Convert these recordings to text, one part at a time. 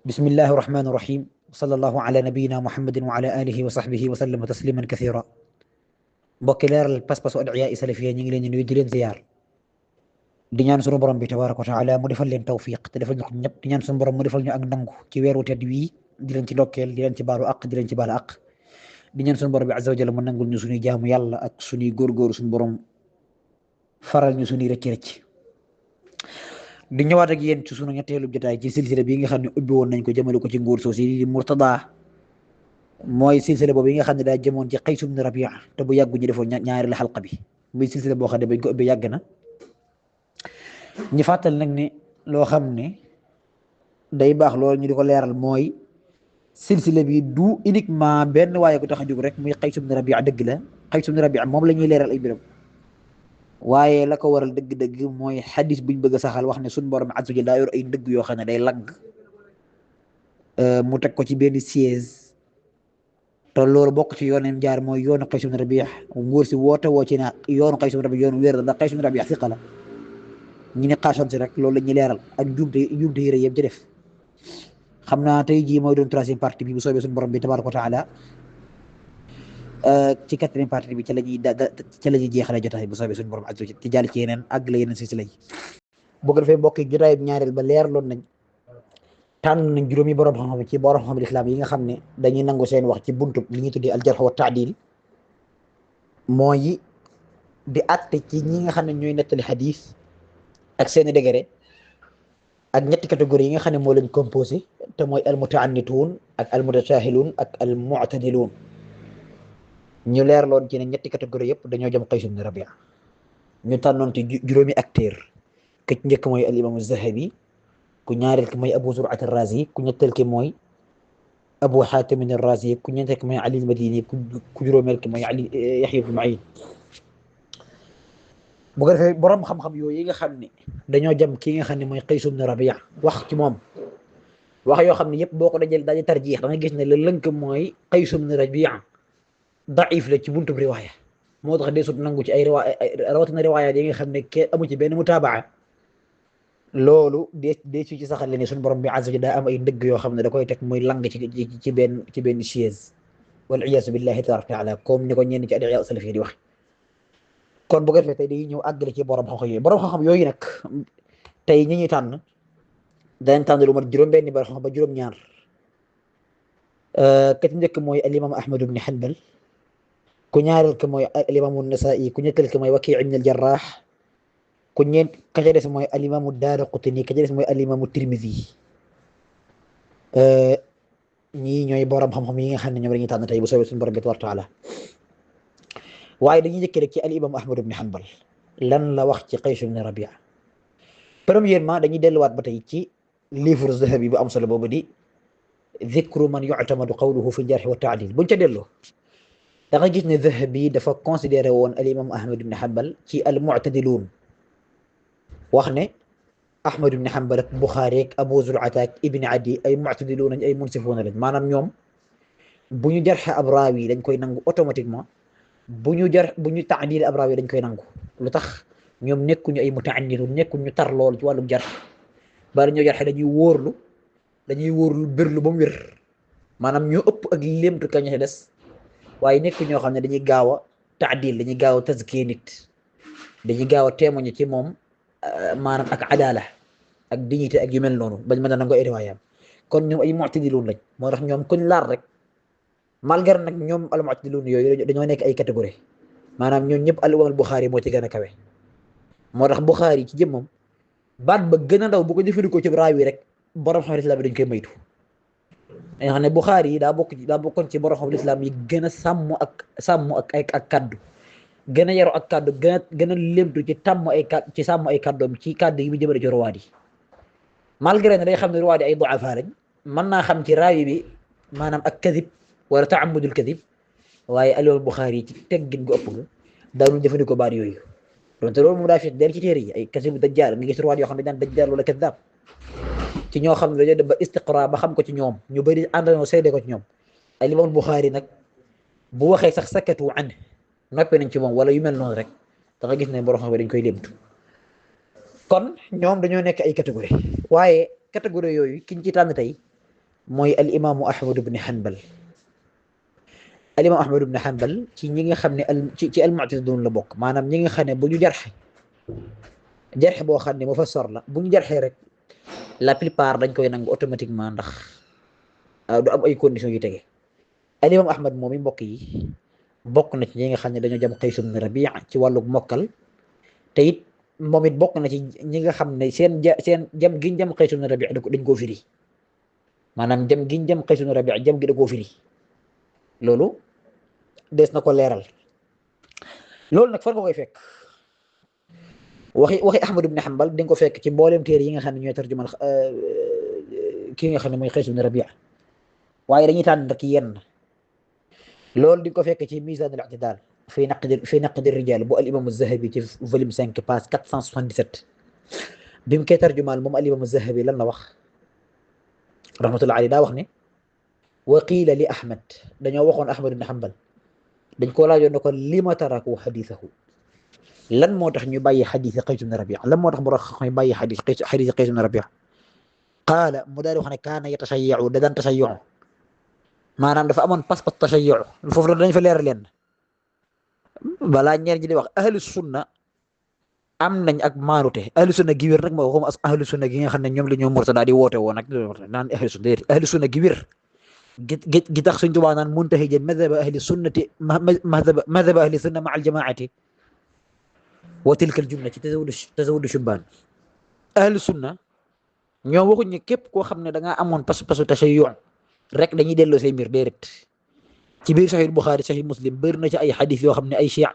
بسم الله الرحمن الرحيم وصلى الله على نبينا محمد وعلى آله وصحبه وسلم تسليما كثيرا. mbokki leeral pas-pasu adiyaa salafiya ñu ngi leen di nuyu di leen ziyaar di ñaan sunu borom bi tabaaraka wa taala mu defal leen tawfiq te defal ñu ko ñëpp di ñaan sunu borom mu defal ñu ak nangu ci weeru tedd wii di leen ci dokkeel di leen ci baalu aq di leen ci baalu aq di ñaan sunu borom bi azza wa jalla mu nangul ñu suñuy jaamu yàlla ak suñuy góorgóoru sunu borom faral ñu suñuy rëcc-rëcc di ñëwaat ak yéen ci sunu ñetteelu jotaay ci silsila bi nga xam ne ubbi woon nañ ko jëmale ko ci nguur soosi di Murtada mooy silsila boobu yi nga xam ne daa jëmoon ci Qays ibn Rabia te bu yàggu ñu defoon ñaari la xalqa bi muy silsila boo xam ne bañ ko ubbi yàgg na ñu fàttal nag ne loo xam ne day baax loolu ñu di ko leeral mooy silsila bi du uniquement benn waaye ko tax a jóg rek muy Qays ibn Rabia dëgg la Qays ibn Rabia moom la ñuy leeral ay mbiram waaye la ko waral dëgg-dëgg mooy xadis buñ bëgg a saxal wax ne suñu borom azza wa jalla daa yor ay ndëgg yoo xam ne day lang mu teg ko ci benn siège te loolu bokk ci yoonam jaar mooy yoonu Qays ibn Rabia nguur si woote woo ci na yoonu Qays ibn Rabia yoonu wér la ndax Qays ibn Rabia siqa la ñu ne xaasoon si rek loolu la ñuy leeral ak njuumte yi rëy yëpp ci def xam naa tey jii mooy doon troisième partie bi bu soobee suñu borom bi tabaaraka wa taala ci quatrième partie bi ca la ñuy jeexale jotaay bu soobee suñu borom azza wa jalla ci jàll ci yeneen àgg la yeneen silsila yi boo ko defee mbokk yi jotaay ñaareel ba leerloon nañ tànn nañ juróomi borom xam-xam ci borom xam lislaam yi nga xam ne dañuy nangu seen wax ci buntu li ñuy tuddee al jarh wa taadil mooy di àtte ci ñi nga xam ne ñooy nettali xadis ak seeni degré ak ñetti catégorie yi nga xam ne moo leen composé te mooy al mutaannituun ak al mutasaahiluun ak al mu'tadiluun ñu leerloon ci ne ñetti catégorie yëpp dañoo jëm Qays ibn Rabia ñu tànnoon ci juróomi acteur ku ci njëkk mooy al imam Zahabi ku ñaareel ki mooy Abu Zur'at ar-Razi ku ñetteel ki mooy Abu Hatim ar-Razi ku ñeenteel ki mooy Ali al-Madini ku juróomeel ki mooy Ali Yahya ibn Ma'in bu ko defee borom xam-xam yooyu yi nga xam ne dañoo jëm ki nga xam ne mooy Qays ibn Rabia wax ci moom wax yoo xam ne yëpp boo ko dajale daal di tarjiix da nga gis ne la lënk mooy Qays ibn Rabia daif la ci buntu riwaaya moo tax dee sut nangu ci ay riwaaya rawatina riwaaya yi nga xam ne kenn amu ci benn mutaabaa loolu dee ci saxal ne suñu borom bi azza wa jalla daa am ay ndëgg yoo xam ne da koy teg muy lang ci benn chaise wal iyaazu billahi tabaaraka wa taala comme ni ko ñenn ci adiyaa salaf yi di wax kon bu ko defee tey dañuy ñëw àggale ci borom xam-xam yooyu borom xam-xam yooyu nag tey ñi ñuy tànn danañ tànn lu mat juróom-benni borom xam ba juróom-ñaar ka ci njëkk mooy al imam Ahmad ibn Hanbal ku ñaareel ki mooy al imam an-Nasaa'i ku ñetteel ki mooy Waki' ibn al-Jarrah ku ñeent ka ca des mooy al imam ad-Daaraqutni ka ca des mooy al imam at-Tirmidhi ñii ñooy borom xam-xam yi nga xam ne ñoom la ñuy tànn tey bu soobee suñu borom bi tabaaraka wa taala waaye dañuy njëkkee rek ci al imam Ahmad ibn Hanbal lan la wax ci Qays ibn Rabia premièrement dañuy delluwaat ba tey ci livre Zahabi bu am solo boobu di dhikru man yu'tamadu qawluhu fi al-jarh wa at-ta'dil buñ ca delloo da nga gis ne Zahabi dafa considéré woon al imam Ahmad ibn Hanbal ci al mu'tadiluun wax ne Ahmad ibn Hanbal ak Buxaari ak Abu Zur'at ak Ibn Adi ay mu'tadiluun lañ ay munsifuun lañ maanaam ñoom bu ñu jarxe ab raawi dañ koy nangu automatiquement bu ñu ta'dil ab raawi dañ koy nangu lu tax ñoom nekkuñu ay muta'annidun nekkuñu tar lool ci wàllum jarx bari ñoo jarxe dañuy wóorlu birlu ba mu wér maanaam ñoo ëpp ak lémtu ka ñu des waaye nekk ñoo xam ne dañuy gaaw a ta'dil dañuy gaaw a tazkiya nit dañuy gaaw a témoigner ci moom maanaam ak adala ak dignité ak yu mel noonu bañ mën a nangoo ay riwaayam kon ñoom ay mu'tadiluun lañ moo tax ñoom kuñ laal rek malgré nag ñoom al mu'tadiluun yooyu dañoo nekk ay catégorie maanaam ñoom ñëpp al imam al Buxaari moo ci gën a kawe moo tax Buxaari ci jëmmam baat ba gën a ndaw bu ko jëfandikoo ci raawi rek borom xam islam dañ koy maytu nga xam ne Buxaari yi daa bokkoon ci borom xam islam yi gën a sàmm ak kaddu gën a yaru ak kaddu gën a lémtu ci sàmm ay kaddoom ci kaddu yi mu jëmale ci ruwaat yi malgré ne day xam ne ruwaat yi ay du'afa lañ mën naa xam ci raawi bi maanaam ak kadib wala ta'ammudul kadib waaye al Buxaari yi ci teggin gu ëpp nga daanul jëfandikoo baat yooyu donte loolu moom daa fi der ci téere yi ay kasibu dajjaal nga gis ruwaat yoo xam ne daan dajjaal wala kaddaab ci ñoo xam ne dañoo dem ba istiqra ba xam ko ci ñoom ñu bëri àndandoo seede ko ci ñoom al imam Buxaari nag bu waxee sax sakatu an noppi nañ ci moom wala yu mel noonu rek da nga gis ne borom xam dañ koy lémtu kon ñoom dañoo nekk ay catégorie waaye catégorie yooyu kiñ ci tànn tey mooy al imaamu Ahmad ibn Hanbal. al imaamu Ahmad ibn Hanbal ci ñi nga xam ne ci al mu'tazilun la bokk, maanaam ñi nga xam ne bu ñu jarxe boo xam ne mufassar la bu ñu jarxee rek la plupart dañ koy nangu automatiquement ndax du am ay conditions yu tege. al imam Ahmad moom i mbokk yi bokk na ci ñi nga xam ne dañoo jam Qays ibn Rabi' ci wàllu mokkal, te it moom it bokk na ci ñi nga xam ne seen jam giñ jam Qays ibn Rabi' dañ koo firi, maanaam jam giñ jam Qays ibn Rabi' jam gi da koo firi. loolu des na ko leeral. loolu nag fan nga koy fekk waxi Ahmad ibn Hanbal di nga ko fekk ci mboolem téere yi nga xam ne ñooy tarjumal kii nga xam ne mooy Qays ibn Rabi', waaye dañuy tànn rek yenn. loolu di nga ko fekk ci Mizan al-i'tidal fi naqd ar-rijal bu al imam az-Zahabi ci volume 5 page 477 bi mu koy tarjumaal moom al imam az-Zahabi lan la wax rahmatullah alayhi, daa wax ne wa qiila li Ahmad, dañoo waxoon Ahmad ibn Hanbal, dañ koo laajoon ne ko lima taraku xadiisahu, lan moo tax ñu bàyyi xadiisi Qays ibn Rabi', lan moo tax mu rax ñu bàyyi xadiisi Qays ibn Rabi'. qaala mu daal di wax ne kaana yatashayyu da daan tashayyu, maanaam dafa amoon pas-pas tashayyu. foofu la dañ fa leeral leen balaa ñeen ñi di wax ahlu sunna am nañ ak maanute. ahlu sunna gi wér nag moo waxuma ahlu sunna gi nga xam ne ñoom la ñoo murtada di woote woon nag naan ahlu sunna déedéet, ahlu sunna gi wér gi tax Sëñ Tuubaa naan muntahija madhaba ahli sunnati madhaba ahli sunna ma al jamaati wa tilka al jumla ci tazawudu shubbaan. ahlu sunna ñoo waxuñ ne képp koo xam ne da ngaa amoon pas-pasu tashayyu rek dañuy delloo say mbir déedéet. ci biir Sahih Bukhari Sahih Muslim bëri na ci ay xadis yoo xam ne ay chia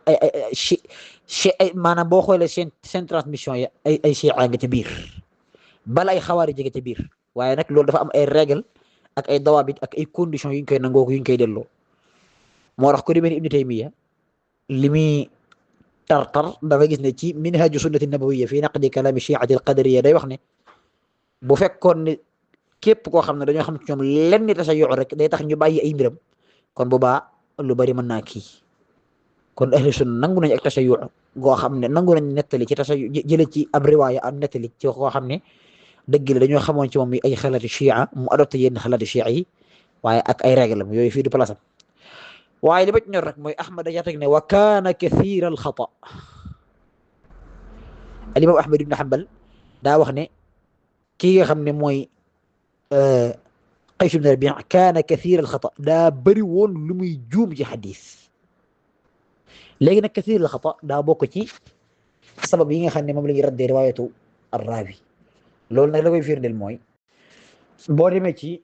ay maanaam boo xoolee seen transmission yi ay chia nga ca biir bala ay xawaari jege ca biir, waaye nag loolu dafa am ay règle ak ay dawaabit ak ay conditions yuñ koy nangoo yuñ koy delloo. moo tax ko demee ni Ibnu Taymiya li muy tar dafa gis ne ci minhaju sunnati nabawiyya fi naqdi kalaami shi'ati al-qadariyya day wax ne bu fekkoon ne képp koo xam ne dañoo xam ci ñoom lenn tashayyu rek day tax ñu bàyyi ay mbiram, kon boobaa lu bari mën naa kii. kon ahlu sunna nangu nañ ak tashayyu goo xam ne nangu nañ nettali ci tashayyu jële ci ab riwaaya am nettali ci koo xam ne dëgg la dañoo xamoon ci moom ay xalaati chia mu adopté yenn xalaati chia yi, waaye ak ay règle yooyu fii du place am. waaye li ma ci ñor rek mooy Ahmad dañoo teg ne wa kaana kathiira al-xata. al-imaam Ahmad ibn Hanbal daa wax ne kii nga xam ne mooy Qays ibn Rabi' kaana kathiira al-xata, daa bëri woon lu muy juum ci xadis. léegi nag kathiira al-xata daa bokk ci sabab yi nga xam ne moom la ñuy raddee riwaayatu ar-raawi. loolu nag la koy firndeel mooy boo demee ci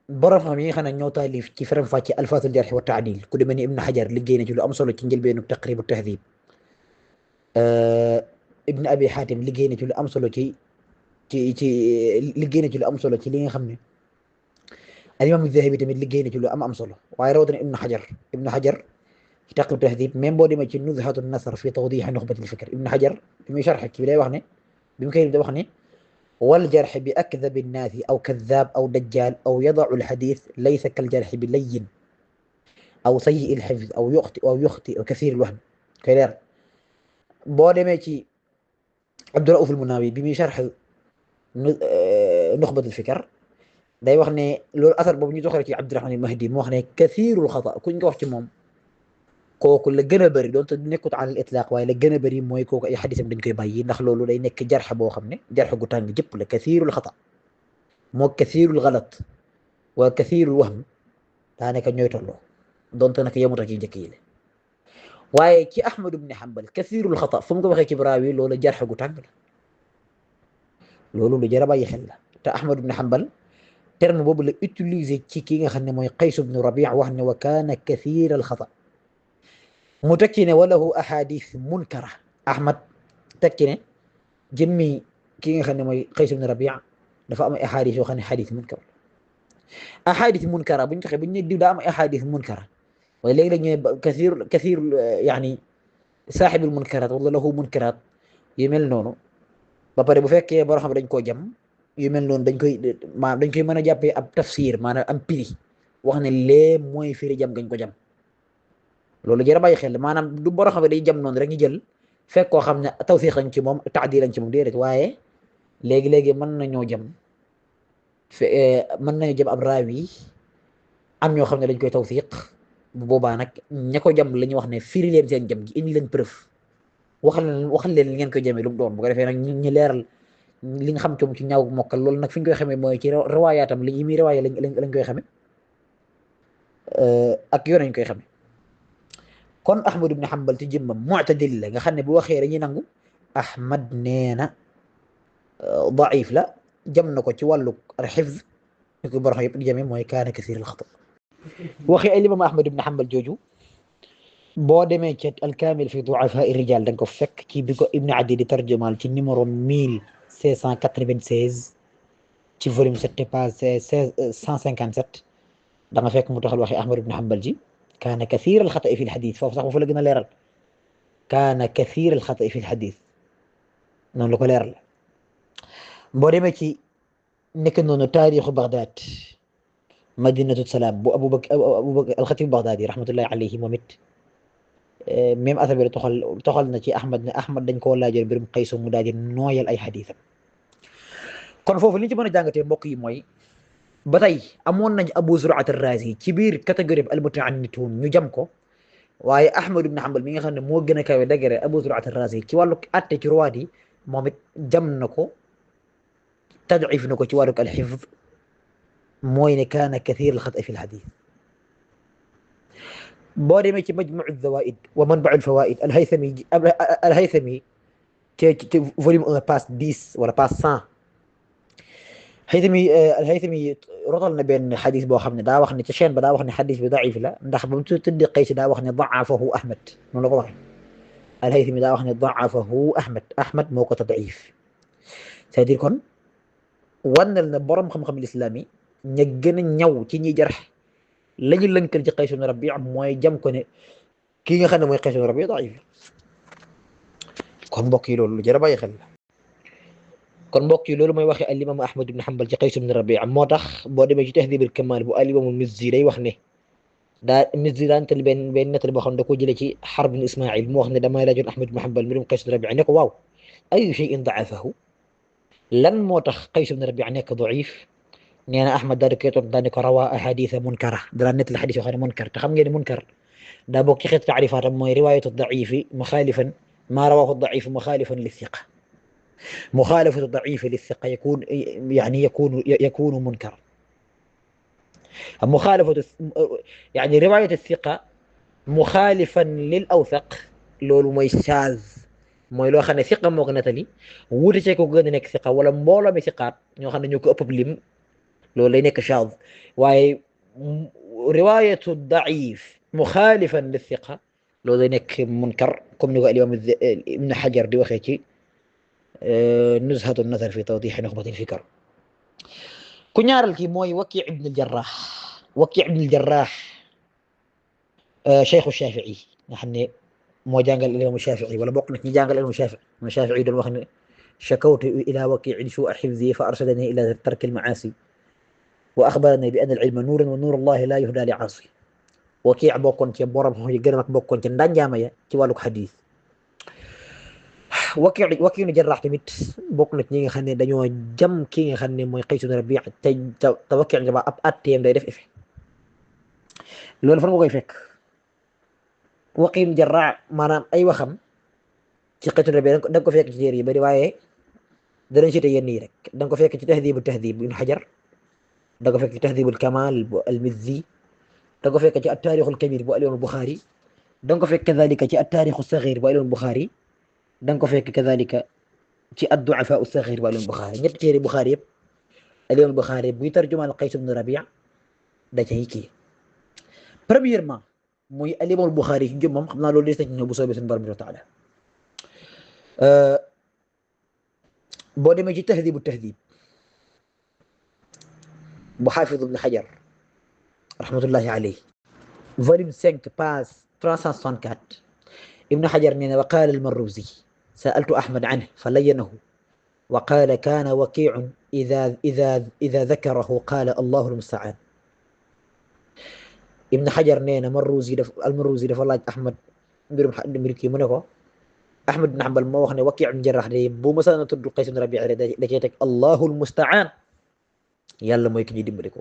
borom xam yi nga xam ne ñoo taalif ci faram-fàcce alfaasul jarh wa ta'dil ku demee ni Ibn Hajar liggéey na ci lu am solo ci njëlbeenu Taqrib at-Tahdhib. Ibn Abi Hatim liggéey na ci lu am solo ci liggéey na ci lu am solo ci li nga xam ne al-Imam az-Zahabi tamit liggéey na ci lu am solo, waaye rawatina Ibn Hajar ci Taqrib at-Tahdhib. même boo demee ci Nuzhatu an-Nasr fi tawdih nukhbat al-fikr, Ibn Hajar bi muy sharh ci bi day wax ne bi mu koy da wax ne والجرح بأكذب الناس أو كذاب أو دجال أو يضع الحديث ليس كالجرح بلين أو سيء الحفظ أو يخطئ كثير الوهم. كلام بودي ماشي عبد الرؤوف المناوي بمي شرح نخبة الفكر داي wax ne loolu asar boobu ñu doxale ci Abdurrahman al-Mahdi mu wax ne kathirul xata kuñ ko wax ci moom kooku la gën a bëri doonte nekkut ala al itlaq, waaye la gën a bëri mooy kooku ay xadisam dañ koy bàyyi ndax loolu day nekk jarx boo xam ne jarx gu tàng jëpp la. kathirul xata moo kathirul galat wa kathirul wahm daanaka ñooy tolloo doonte nag yemut ak ci njëkk yi la. waaye ci Ahmad ibn Hanbal kathirul xata fu mu ko waxee ci Raawi loolu jarx gu tàng la, loolu lu jar a bàyyi xel la. te Ahmad ibn Hanbal terme boobu la utiliser ci ki nga xam ne mooy Qays ibn Rabi' wax ne wa kaana kathiral xata. mu tekki ne walahu ahadith munkara. Ahmad tekki ne jëmmi ki nga xam ne mooy Qays ibn Rabi' dafa am ay ahadith yoo xam ne hadith munkar. ahadith munkara buñ ko waxee buñ ne diw daa am ay ahadith munkara, waaye léegi-léeg ñu ne kathir yani saaxibul munkarat wala lahu munkarat yu mel noonu. ba pare bu fekkee boo xam ne dañ koo jam yu mel noonu dañ koy mën a jàppee ab tafsir maanaam am piri wax ne lee mooy firi jam gañ ko jam. loolu jërë bàyyi xel maanaam du boro xam ne day jam noonu rek ñu jël fekk koo xam ne tawfiq lañ ci moom taadil lañ ci moom déedéet, waaye léegi-léegi mën nañoo jam mën nañu jëm ab raawi am ñoo xam ne dañ koy tawsiq bu boobaa nag ña ko jam la ñuy wax ne firi leen seen jam gi indi leen preuve waxal leen li ngeen koy jamee lu mu doon bu ko defee nag ñu leeral li nga xam ci ñaaw mokkal loolu nag fi ñu koy xamee mooy ci riwaayaatam li muy riwaaya lañ koy xamee ak yoon nañ koy xamee kon Ahmad ibn Hanbal ci jëmmam mu'tadil la nga xam ne bu waxee dañuy nangu Ahmad nee na daif la jam na ko ci wàllu xifz ñu ko borom yëpp di jamee mooy kaana kasiir al-xata waxi ay limam Ahmad ibn Hanbal jooju boo demee ci al-kaamil fi du'afaa ar-rijaal da nga ko fekk ci bi ko Ibn Adi di tarjumaal ci numéro 1696 ci volume 7 page 157 da nga fekk mu taxal waxi Ahmad ibn Hanbal ji kaana kasiir al-xata'i fi al-xadiis foofu sax foofu la gën a leeral kaana kasiir al-xata'i fi al-xadiis noonu la ko leeral boo demee ci nekk noonu taarixu Bagdaad madinatu salaam bu Abubakar al-Xatiib Bagdaadi rahmatullahi alayhi moom it même affaire bi la toxal na ci Ahmad ne Ahmad dañ koo laajoon mbirum Qays mu daal di nooyal ay xadiisam kon foofu li ñu ci mën a jàngatee mbokk yi mooy ba tey amoon nañ Abu Zur'at ar-Raazi ci biir catégorie bi al-mutaannituun ñu jam ko waaye Ahmad ibn Hanbal mi nga xam ne moo gën a kawe dëgëre Abu Zur'at ar-Raazi ci wàllu atte ci ruwaat yi moom it jam na ko tad'if na ko ci wàllu al-hifz mooy ne kaana kathiir al-xata' fi al-hadiis boo demee ci majmu' az-zawaa'id wa manba' al-fawaa'id al-Haythami ci volume 1 page 10 wala page 100 al-Haythami rotal na benn xadis boo xam ne daa wax ne ca chaîne ba daa wax ne xadis bi daif la ndax ba mu tuddi Qays daa wax ne da'afahu Ahmad noonu la ko waxee al-Haythami daa wax ne da'afahu Ahmad moo ko tad'if c'est-à-dire kon wannal na borom xam-xam lislaam yi ña gën a ñaw ci ñiy jarx la ñu lënkal ci Qays ibn Rabi' mooy jam ko ne kii nga xam ne mooy Qays ibn Rabi' daif kon mbokk yi loolu lu jar a bàyyi xel la kon mbokk yi loolu mooy waxe al imam Ahmad ibn Hanbal ci Qays ibn Rabi' moo tax boo demee ci Tahdhib al Kamal bu al imam Mizzi day wax ne Mizzi daan tali benn nettali boo xam ne da ko jëlee ci Harb ibn Ismaïl mu wax ne damay laajoon Ahmad ibn Hanbal mbirum Qays ibn Rabi' ne ko waaw ayu shay'in da'afahu lan moo tax Qays ibn Rabi' nekk da'if nee na Ahmad daal di koy tontu daal di ko rawaa ahaditha munkara dara nettali xadis yoo xam ne munkar te xam ngeen ne munkar daa bokk ci xeetu taarifaatam mooy riwaayatu da'ifi muxaalifan maa rawaahu da'ifu muxaalifan li-thiqa مخالفة الضعيف للثقة يكون منكر مخالفة يعني رواية الثقة مخالفا للأوثق لولو موي شاذ mooy loo xam ne ثقة moo ko nettali wuute ci ko gën a nekk ثقة wala mbooloo mi ثقaat ñoo xam ne ñoo ko ëpp lim loolu lay nekk شاذ waaye رواية الضعيف مخالفا للثقة loolu lay nekk munkar comme ni ko al-imam Ibn Hajar di waxee ci نزهة النثر في توضيح نخبة الفكر ku ñaaral ki mooy Waki' ibn al-Jarrah Waki' ibn al-Jarrah cheikhu Shaafi'i nga xam ne moo jàngal imam Shaafi'i wala bokk na ci ñi jàngal imam Shaafi'i imam Shaafi'i doon wax ne shakawtu ila Waki'in suu'a hifzi fa arshadani ila tarki al-ma'asi wa akhbarani bi anna al-ilma nuurun wa nuuru Allahi la yuhda li 'aasi Waki' bokkoon ci borom xam yi gën a mag bokkoon ci ndanjaama ya ci wàllu hadiis Waki' ibn Jarrah tamit bokk na ci ñi nga xam ne dañoo jam ki nga xam ne mooy Qays ibn Rabi' te Waki' ibn Jarrah ab atteem day def effet loolu fan nga koy fekk Waki' ibn Jarrah maanaam ay waxam ci Qays ibn Rabi' da nga ko fekk ci téere yi bari waaye danañ cité yenn yi rek da nga ko fekk ci Tahdhib bu Ibn Hajar da nga ko fekk ci Tahdhib al-Kamal bu al-Mizzi da nga ko fekk ci at-Tarikh al-Kabir bu al-Imam al-Bukhari da nga ko fekk kadhalika ci at-Tarikh as-Saghir bu al-Imam al-Bukhari da nga ko fekk kadhalika ci ad-Du'afa as-Saghir bu al-Imam Bukhari ñetti téere Bukhari yëpp al-Imam Bukhari buy tarjumaan Qays ibn Rabi' da cay kii premièrement muy al-Imam Bukhari ci jëmmam xam naa loolu des na ci ñëw bu soobee suñu borom wa ta'ala boo demee ci Tahdhib bu Hafiz ibn Hajar rahmatullahi alayhi volume 5 page 364 Ibn Hajar nee na wa qaala al-Marruzi سألت أحمد عنه فلينه وقال كان وكيع إذا ذكره قال الله المستعان Ibn Hajar nee na al-Marruzi dafa laaj Ahmad mbir kii mu ne ko Ahmad ibn Hanbal moo wax ne Waki' ibn Jarrah de bu ma sana tudd Qays ibn Rabi' da cee teg Allahul Musta'an yàlla mooy ki ñuy dimbali ko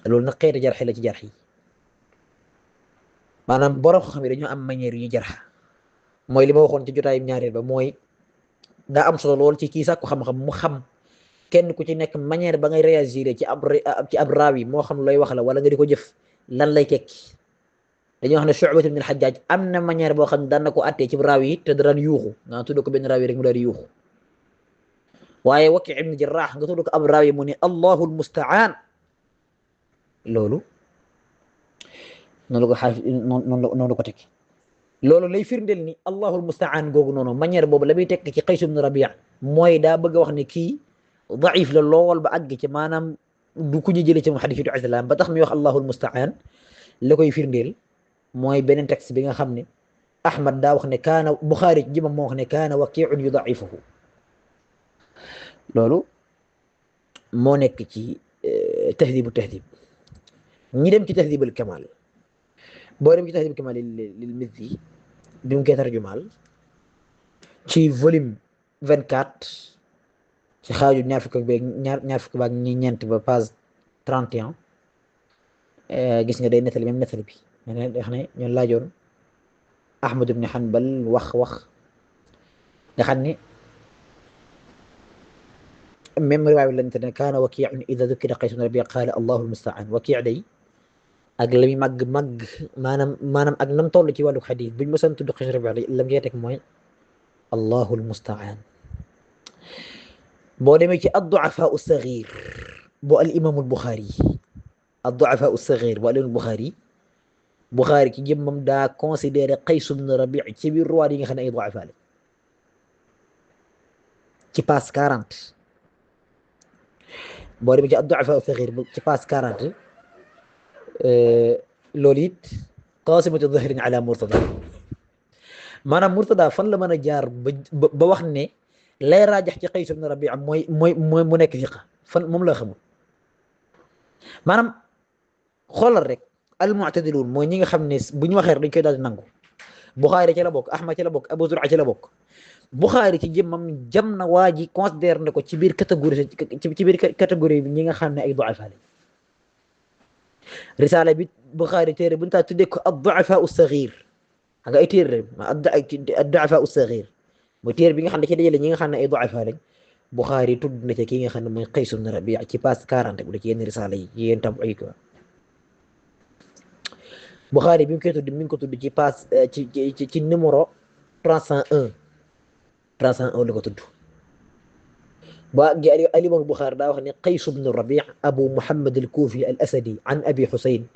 loolu nag xeeti jarxe la ci jarx yi maanaam borom xam yi dañoo am manière yu ñu jarxa mooy li ma waxoon ci jotaayu ñaareel ba mooy daa am solo lool ci kii sàkku xam-xam mu xam kenn ku ci nekk manière ba ngay réagir ci ab raaw yi moo xam looy wax la wala nga di ko jëf lan lay tekki dañuy wax ne Shu'bat ibn al-Hajjaj am na manière boo xam ne daan na ko attee ci raaw yi te daan yuuxu nga tudd ko benn raaw yi rek mu daal di yuuxu waaye Waki' ibn Jarrah nga tudd ko ab raaw yi mu ne Allahu al-musta'an loolu noonu ko xaaf noonu ko tekki loolu lay firndeel ni Allahu al-musta'an googu noonu manière boobu la muy tekki ci Qays ibn Rabi' mooy daa bëgg a wax ne kii daif la lool ba àgg ci maanaam du ku ñu jëlee ci muhaddis islam ba tax muy wax Allahu al-musta'an la koy firndeel mooy beneen texte bi nga xam ne Ahmad daa wax ne kaana Buxaari ci jëmam moo wax ne kaana Waki'un yuda'ifuhu loolu moo nekk ci tahdibu tahdib ñi dem ci tahdibul kamal boo dem ci tahdibul kamal lil Mizzi bi mu koy tarjumaal ci volume 24 ci xaaju ñaar fukk ak ñeent ba page 31 gis nga day nettali même nettali bi wax ne ñoon laajoon Ahmad ibn Hanbal wax nga xam ne même riwaaya bi lañ te ne kaana Waki'un idha dhukira Qays ibn Rabi' qaala Allahu al-musta'an Waki' day ak la muy màgg maanaam ak nam toll ci wàllu xadis buñ mësan tudd Qays ibn Rabi' la ngay teg mooy Allahu al-musta'an boo demee ci ad-du'afa as-saghir bu al-imam al-Bukhari ad-du'afa as-saghir bu al-imam al-Bukhari Bukhari ci jëmmam daa considéré Qays ibn Rabi' ci biir ruwaat yi nga xam ne ay du'afa la ci passe 40 boo demee ci ad-du'afa as-saghir ci passe 40 loolu it qasimatu dhahrin ala Murtada maanaam Murtada fan la mën a jaar ba wax ne lay raajax ci Qays ibn Rabi' mooy mu nekk fiqa fan moom la xamul maanaam xoolal rek al-mu'tadiluun mooy ñi nga xam ne bu ñu waxee dañ koy daal di nangu Buxaari ci la bokk Ahmad ci la bokk Abu Zur'a ci la bokk Buxaari ci jëmmam jam na waa ji considère ne ko ci biir catégorie bi ñi nga xam ne ay du'afa lañ risaala bi Buxaari téere bu ñu taa tuddee ko ad-du'afa as-saghir nga ay téere ad-du'afa as-saghir mooy téere bi nga xam ne ci dajale ñi nga xam ne ay du'afa lañ Buxaari tudd na ci ki nga xam ne mooy Qays ibn Rabi' ci page 40 bu da ci yenn risaala yi yéen tam ay ko Buxaari bi mu koy tudd mi ngi ko tudd ci page ci numéro 301 la ko tudd ba al-imam Buxaari daa wax ne Qays ibn Rabi' Abu Muhammad al-Kufi al-Asadi an Abi Husayn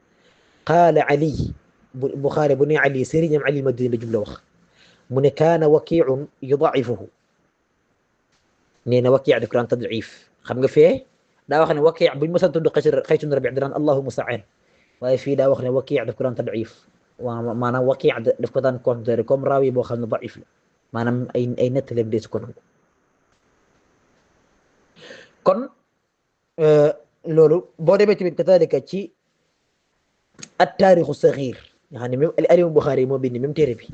qaala Ali Buxaari bu ne Ali sëriñam Ali al-Madini la jubla wax mu ne kaana Waki'un yuda'ifuhu nee na Waki' daf daan tad'if xam nga fee daa wax ne Waki' buñ mësa tudd Qays ibn Rabi' daan Allahu musta'an waaye fii daa wax ne Waki' daf ko daan tad'if waaw maanaam Waki' daf ko daan considéré comme raawi boo xam ne da'if la maanaam ay nettaleem deesu ko nangu kon loolu boo demee tamit kadhalika ci at-taarix as-saghir nga xam ne même al-imam Bukhari moo bind même téere bi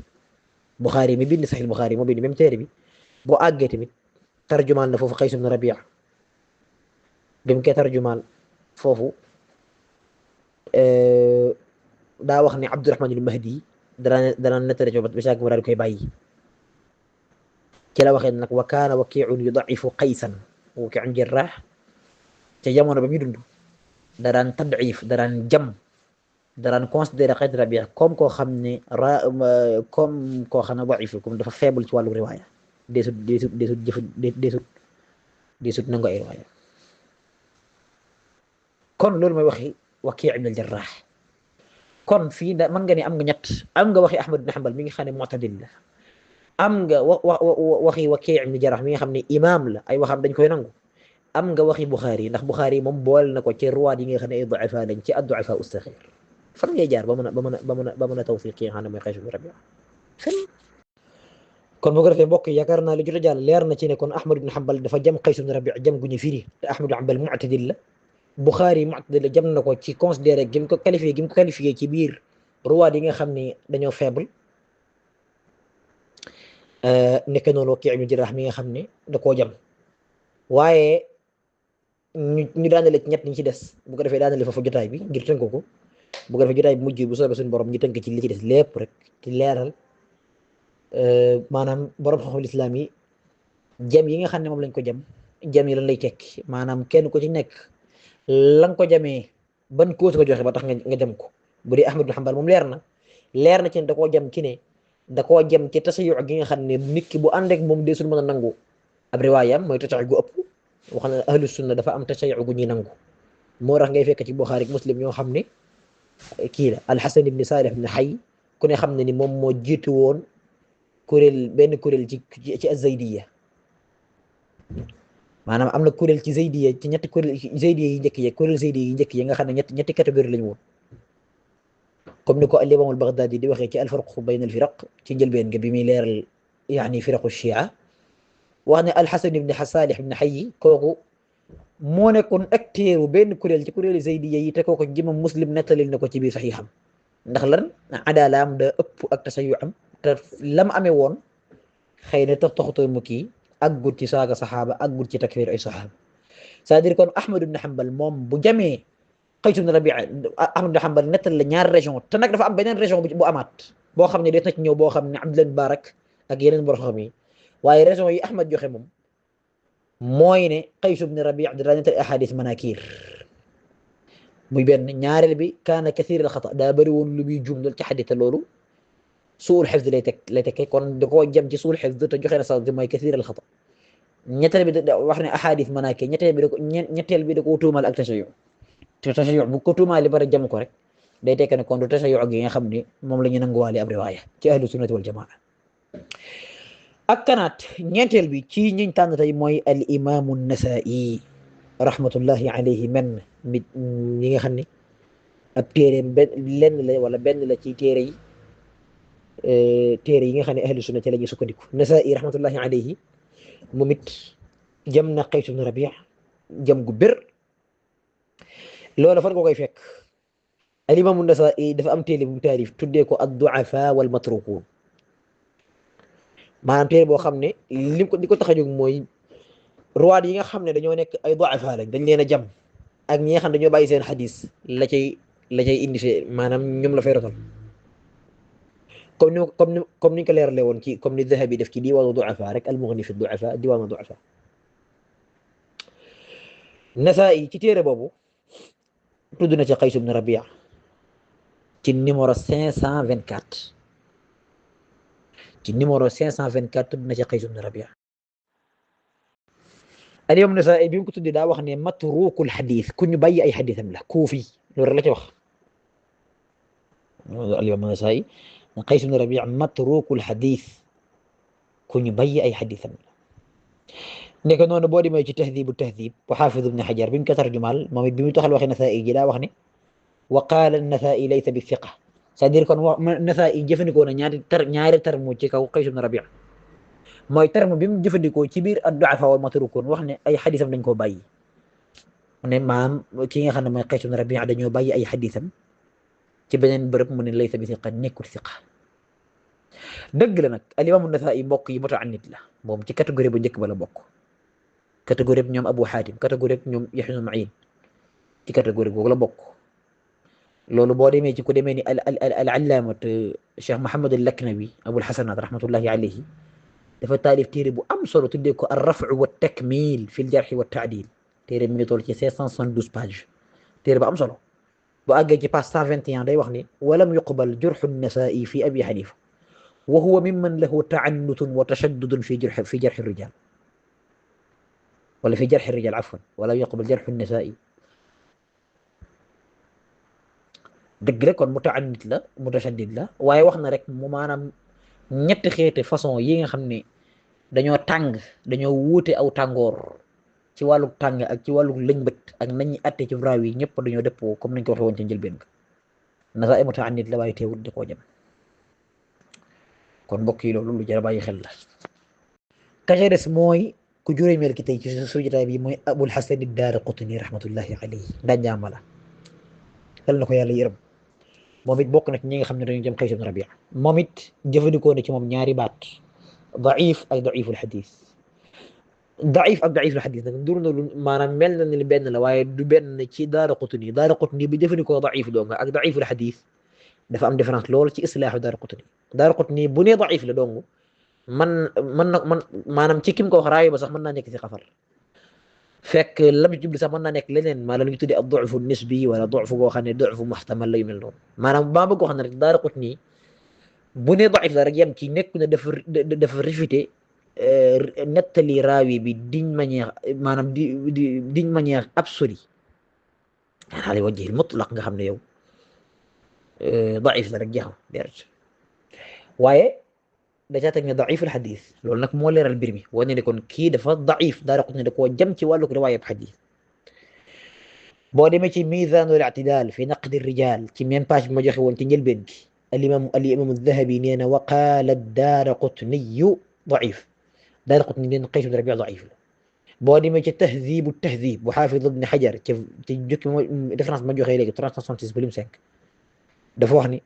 Bukhari mi bind Sahih Bukhari moo bind même téere bi boo àggee tamit tarjumaal na foofu Qays ibn Rabi' bi mu koy tarjumaal foofu daa wax ne Abdurrahman al-Mahdi dana nettali ci ba saag mu daal di koy bàyyi ci la waxee nag wa kaana Waki'un yuda'ifu Qaysan Waki'un Jarrah ca jamono ba muy dund daraan tad'if daraan jam daraan considéré Qays ibn Rabi' comme koo xam ne da'if comme dafa faible ci wàllu riwaaya deesut nangu ay riwaaya kon loolu mooy waxi Waki' ibn al-Jarrah kon fii da mën nga ne am nga ñett am nga waxi Ahmad ibn Hanbal mi nga xam ne mu'tadil la am nga waxi Waki' ibn al-Jarrah mi nga xam ne imaam la ay waxam dañ koy nangu am nga waxi Bukhari ndax Bukhari moom boole na ko ci ruwaat yi nga xam ne ay du'afa lañ ci ad-du'afa as-saghir fan ngay jaar ba mën a tawfiq yi nga xam ne mooy Qays ibn Rabi' kon boo ko defee mbokk yi yaakaar naa li jot a jàll leer na ci ne kon Ahmad ibn Hanbal dafa jam Qays ibn Rabi' jam gu ñu firi te Ahmad ibn Hanbal mu'tadil la Bukhari mu'tadil la jam na ko ci considéré gi mu ko qualifié ci biir ruwaat yi nga xam ne dañoo faible nekk noonu Waki' ibn Jarrah mi nga xam ne da koo jam waaye ñu daanale ci ñett ñi ci des bu ko defee daanale foofu jotaay bi ngir tënk ko bu ko defee jotaay bi mujj bu soobee suñu borom ñu tënk ci li ci des lépp rek ci leeral maanaam borom xam-xam lislaam yi jam yi nga xam ne moom lañ ko jam yi lan lay tekki maanaam kenn ku ci nekk la nga ko jamee ban cause ko joxe ba tax nga jam ko bu dee Ahmad bin Hanbal moom leer na ci ne da koo jam ci ne da koo jam ci tasayu gi nga xam ne nit ki bu ànd ak moom deesul mën a nangu ab riwaayam mooy tasayu gu ëpp wax na ahlu sunna dafa am tasayu gu ñuy nangu moo tax ngay fekk ci Buxaari ak Muslim ñoo xam ne kii la Alxasan ibni Saalih ibni Xay ku ne xam ne ni moom moo jiitu woon benn kuréel ci az-Zaydiya maanaam am na kuréel ci Zaydiya ci ñetti kuréel Zaydiya yi njëkk yi kuréel Zaydiya yi njëkk yi nga xam ne ñetti catégorie lañu woon comme ni ko al-Imam al-Baghdadi di waxee ci al-farq bayna al-firaq ci njëlbeen nga bi muy leeral yaani firaqu Shia wax ne Alxasan ibni Saalih ibni Xay kooku moo nekkoon acteuru benn kuréel ci kuréelu Zaydiya yi te kooku jëmam Muslim nettalil na ko ci biir saxiixam ndax lan adaalaam da ëpp ak tasayu am te lam amee woon xëy na taxutoon mu kii aggut ci saaga saxaaba aggut ci takfir ay saxaaba c'est-à-dire kon Ahmad ibn Hanbal moom bu jamee Qays ibn Rabia Ahmad ibn Hanbal nettal la ñaar région te nag dafa am beneen région bu amaat boo xam ne des na ci ñëw boo xam ne Abdullah Mubarak ak yeneen borom xam yi waaye région yi Ahmad joxe moom mooy ne Qays ibn Rabia da nettal ahadis manakir muy benn ñaareel bi kaana kathir al xata daa bëri woon lu muy jum loolu ci xadita loolu suul xifd lay tekkee kon da koo jëm ci suul xifd te joxe na sax mooy kathir al xata ñetteel bi da wax ne ahadis manakir ñetteel bi da ko tuumal ak tashayu te tashayu bu ko tuumaale ba jëm ko rek day tekk ne kon du tashayu gi nga xam ne moom la ñu nanguwaale ab riwaaya ci ahlu sunnati wal jamaa ak kanaat ñeenteel bi ci ñiñ tànn tey mooy al imaamu Nasaa'i rahmatullahi alayhi men mit ñi nga xam ne ab téere lenn la wala benn la ci téere yi nga xam ne ahlu sunna ci la ñuy sukkandiku Nasaa'i rahmatullahi alayhi moom it jam na Qays ibn Rabi' jam gu bir loolu fan nga koy fekk al imaamu Nasaa'i dafa am téere bu taarif tuddee ko ad-du'afaa wal matrukuun maanaam téere boo xam ne li ko tax a jóg mooy ruwaat yi nga xam ne dañoo nekk ay du'afaa lañ dañ leen a jam ak ñi nga xam ne dañoo bàyyi seen xadis la cay indi fee maanaam ñoom la fay rotal comme ni ko leeralee woon ci comme ni Dahabi def ci diwaanu du'afaa rek al-Mughni fi du'afaa diwaanu du'afaa Nasaa'i ci téere boobu tudd na ci Qays ibn Rabi' ci numéro 524 tudd na ci Qays ibn Rabi' al-Imam Nasaa'i bi mu ko tuddee daa wax ne matrukul xadis ku ñu bàyyi ay xadisam la kuufi loolu la ci wax al-Imam Nasaa'i Qays ibn Rabi' matrukul xadis ku ñu bàyyi ay xadisam la nekk noonu boo demee ci tahdibu tahdib bu xaafid ibn Hajar bi mu ko tarjumaal moom it bi mu taxal waxee Nasaa'i ji daa wax ne wa qaala an-Nasaa'i laysa bi thiqa c'est-à-dire kon Nasaa'i jëfandikoo na ñaari terme ci kaw Qays ibn Rabi' mooy terme bi mu jëfandikoo ci biir ad-du'afaa wal matrukuun wax ne ay xadisam dañ koo bàyyi ne maam ki nga xam ne mooy Qays ibn Rabi' dañoo bàyyi ay xadisam ci beneen bërëb mu ne laysa bi thiqa nekkul thiqa dëgg la nag al-Imam an-Nasaa'i mbokk yi mutaannit la moom ci catégorie bu njëkk ba la bokk catégorie bi ñoom Abu Hatim catégorie bi ñoom Yahya ibn Ma'in ci catégorie boobu la bokk loolu boo demee ci ku demee ni al-allaamat Cheikh Muhammad al-Laknawi Abul Hasanat rahmatullahi alayhi dafa taalif téere bu am solo tuddee ko ar-raf'u wa takmil fi al-jarh wa at-ta'dil téere mi ngi toll ci 572 pages téere bu am solo bu àggee ci page 121 day wax ni walam yuqbal jurhu an-Nasaa'i fi Abi Hanifa wa huwa mimman lahu ta'annutun wa tashaddudun fi jarh ar-rijal wala fi jarh ar-rijal afwan wala yuqbal jarhu an-Nasaa'i dëgg la kon mutaannit la mutashaddid la waaye wax na rek mu maanaam ñetti xeeti façon yi nga xam ne dañoo tàng dañoo wuute aw tàngoor ci wàllu tàng ak ci wàllu lëñbët ak nañu atte ci vraaw yi ñëpp dañoo dëppoo comme nañ ko waxee woon ci njëlbeen ga Nasaa'i mutaannit la waaye teewul di koo jëm kon mbokk yi loolu lu jar a bàyyi xel la kaca des mooy ku juróomeel ki tey ci suñu jotaay bi mooy Abul Hasan ad-Daaraqutni rahmatullahi alayhi ndajaama la yal na ko yàlla yërëm moom it bokk na ci ñi nga xam ne dañu jëm Qays ibn Rabi' moom it jëfandikoo na ci moom ñaari baat daif ak daiful xadis daif ak daif la xadis nag ndur na lu maanaam mel na ni benn la waaye du benn ci Daaraqutni bi jëfandikoo daif dong ak daif la xadis dafa am différence lool ci islaaxu Daaraqutni bu nee daif la dong man maanaam ci kim ko wax raayo ba sax mën naa nekk si xafar fekk lam ci jubli sax mën naa nekk leneen maanaam lu ñu tuddee ak dufu nisbi wala dufu goo xam ne dufu muxtamal la yu mel noonu maanaam baa bëgg koo xam ne rek Daaraqutni bu nee daif la rek yem ci nekk na dafa réfuté nettali raawi bi d'une manière maanaam d'une manière absolue ala wajhi mutlaq nga xam ne yow daif la rek jeexam deret waaye da caa teg ne daif al xadis loolu nag moo leeral mbir mi wane ne kon kii dafa daif Daaraqutni da koo jëm ci wàllu riwaaya bi xadis boo demee ci miizaanul i'tidaal fi naqdi rijaal ci même page bi ma joxe woon ci njëlbeen gi al-imaam Dahabi nee na wa qaala Daaraqutniyu daif Daaraqutni neen Qays ibn Rabi' daif la boo demee ci tahzibu tahzib bu xaafid ibn Hajar ci jukki référence ma joxe léegi 366 volume 5 dafa wax ni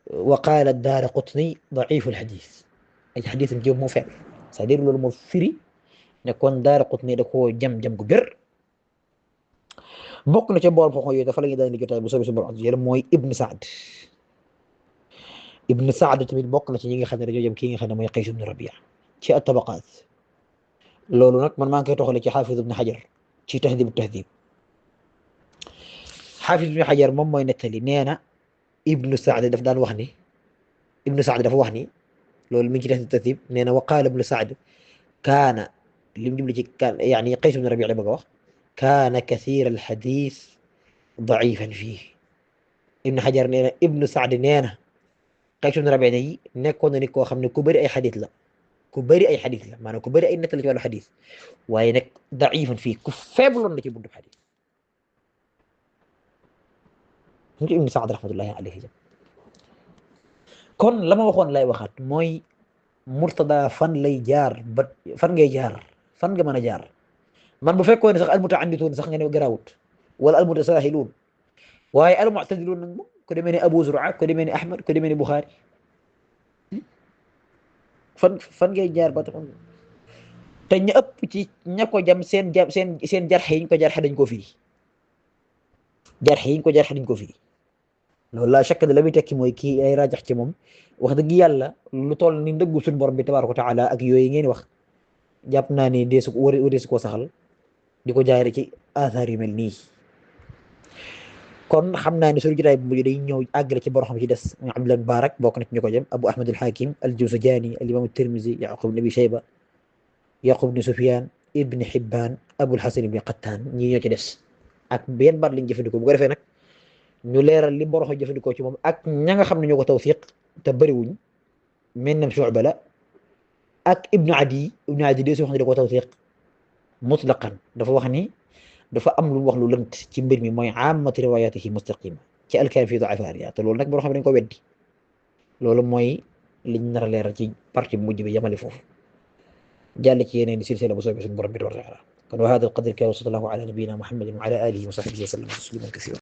wa qaala Daaraqutni daiful xadis ay xadisam ci moo faible c'est-à-dire loolu moo firi ne kon Daaraqutni da koo jam gu gër bokk na ca boor xoox yooyu dafa la ñuy daan di jotaay bu soobee su borom yàlla mooy Ibn Saad tamit bokk na ci ñi nga xam ne dañoo jëm kii nga xam ne mooy Qays ibn Rabi' ci at-Tabaqaat loolu nag man maa ngi koy toxalee ci xaafid ibn Hajar ci tahdib tahdib xaafid ibn Hajar moom mooy nettali nee na Ibn Saad daf daan wax ni Ibn Saad dafa wax ni loolu mi ngi ci tahdib tahdib nee na wa qaala Ibn Saad kaana lim jubli ci kaan yaani Qays ibn Rabi' la bëgg a wax kaana kathiir al-hadiis da'iifan fiihi Ibn Hajar nee na Ibn Saad nee na Qays ibn Rabi' yi nekkoon na ni koo xam ne ku bëri ay xadis la maanaam ku bëri ay nettali ci wàllu xadis waaye nag daifan fii ku feebloon la ci buntu xadis ñu ci Ibn Saad rahmatullahi alayhi kon la ma waxoon lay waxaat mooy Murtada fan lay jaar ba fan ngay jaar fan nga mën a jaar man bu fekkoon ne sax almutaannituun sax nga ne garaawut wala almutasaahiluun waaye almu'tadiluun nag moom ko demee ne Abu Zur'a ko demee ne Ahmad ko demee ne Bukhari fan ngay jaar ba taxoon te ña ëpp ci ña ko jam seen jarxe yi ñu ko jarxe dañ ko firi loolu laa chakk la muy tekki mooy kii ay rajax ci moom wax dëgg yàlla lu toll ni ndëggu suñu borom bi tabaaraka wa taala ak yooyu ngeen wax jàpp naa ni deesu koo saxal di ko jaare ci athar yu mel nii kon xam naa ne suñu jotaay bu mujj day ñëw àggale ci borom xam ci des muy Abdullah Mubarak bokk na ci ñu ko jëm Abu Ahmad al-Hakim al-Jawzajani al-Imam at-Tirmidhi Yaqub ibn Abi Shayba Yaqub ibn Sufyan ibn Hibban Abul Hasan ibn Qattan ñii ñoo ci des ak benn baat lañ jëfandikoo bu ko defee nag ñu leeral li borom jëfandikoo ci moom ak ña nga xam ne ñoo ko tawfiq te bëriwuñ mel na Shu'ba la ak Ibnu Adi de su wax ne da ko tawfiq mutlaqan dafa wax ni dafa am lu wax lu lënt ci mbir mi mooy aamatu riwaayatihi mustaqima ci alkaam fi du'afaa te loolu nag boo xam ne dañ ko weddi loolu mooy liñ nar a leeral ci partie bu mujj bi yamale foofu jàll ci yeneen silsila bu soobee suñu borom bi tabaaraka wa ta'aala kon wa haadha al-qadr wa sallallahu ala nabiyyina Muhammadin wa ala alihi wa sahbihi wa sallam tasliman kasiiran